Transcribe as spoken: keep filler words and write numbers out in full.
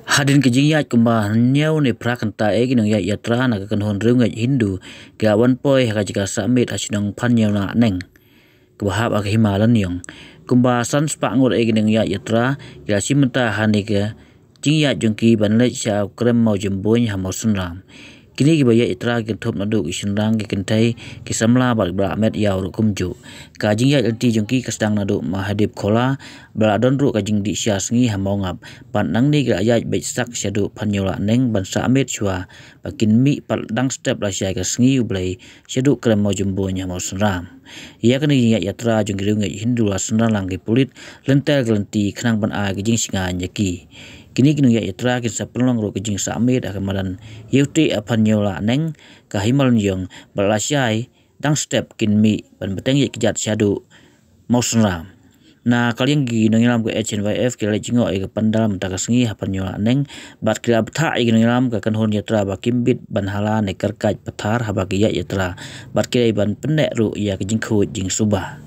Hadien ka jingïaid kumba hynñiew ne phra kynta eh, ki nongïaid yatra na ka kynhun riewngeit Hindu ki la wan poi ha ka jaka sahmiet ha shnong Phanñiewlaneng kaba hap ha ka hima Lyniong. Kumba san spah ngut eh ki nongïaid yatra ki la shim bynta ha kane ka jingïaid jong ki ban leit sha krem Mawjymbuin ha Mawsynram. Kine kiba ïaid yatra ki kynthup naduh ki shynrang, ki kynthei, ki samla bad kiba lah met ïaw ruh kumjuh. Ka jingïaid lynti jong ki ka sdang naduh Mahadip Khola, ba la don ruh ka jingdih sha sngi ha Mawngap. Bad nangne ki la ïaid beit sak shaduh Phanñiewlaneng ban sahmiet shuwa ba kin mih pat dang step lashai ka sngi U Blei shaduh krem Mawjymbuin ha Mawsynram. Ïa kane ka jingïaid yatra jong ki riewngeit Hindu la synran lang ki pulit lynter ka lynti khnang ban ai ka jingshngaiñ ïa ki. Kine ki nongïaid yatra kin sa pynlong ruh ka jingsahmiet ha ka madan Ïewtieh ha Phanñiewlaneng, ka hima Lyniong, bad lashai dang step kin mih ban bteng ïaid kjat shaduh Mawsynram. Na ka liang ki nongïalam ka H N Y F ki la leit jngoh ïa ka pandal mynta ka sngi ha Phanñiewlaneng, bad ki la bthah ïa ki nongïalam ka kynhun yatra ba kim bit ban hala ne kyrkait pathar haba ki ïaid yatra, bad ki dei ban pynneh ruh ïa ka jingkhuid jingsuba.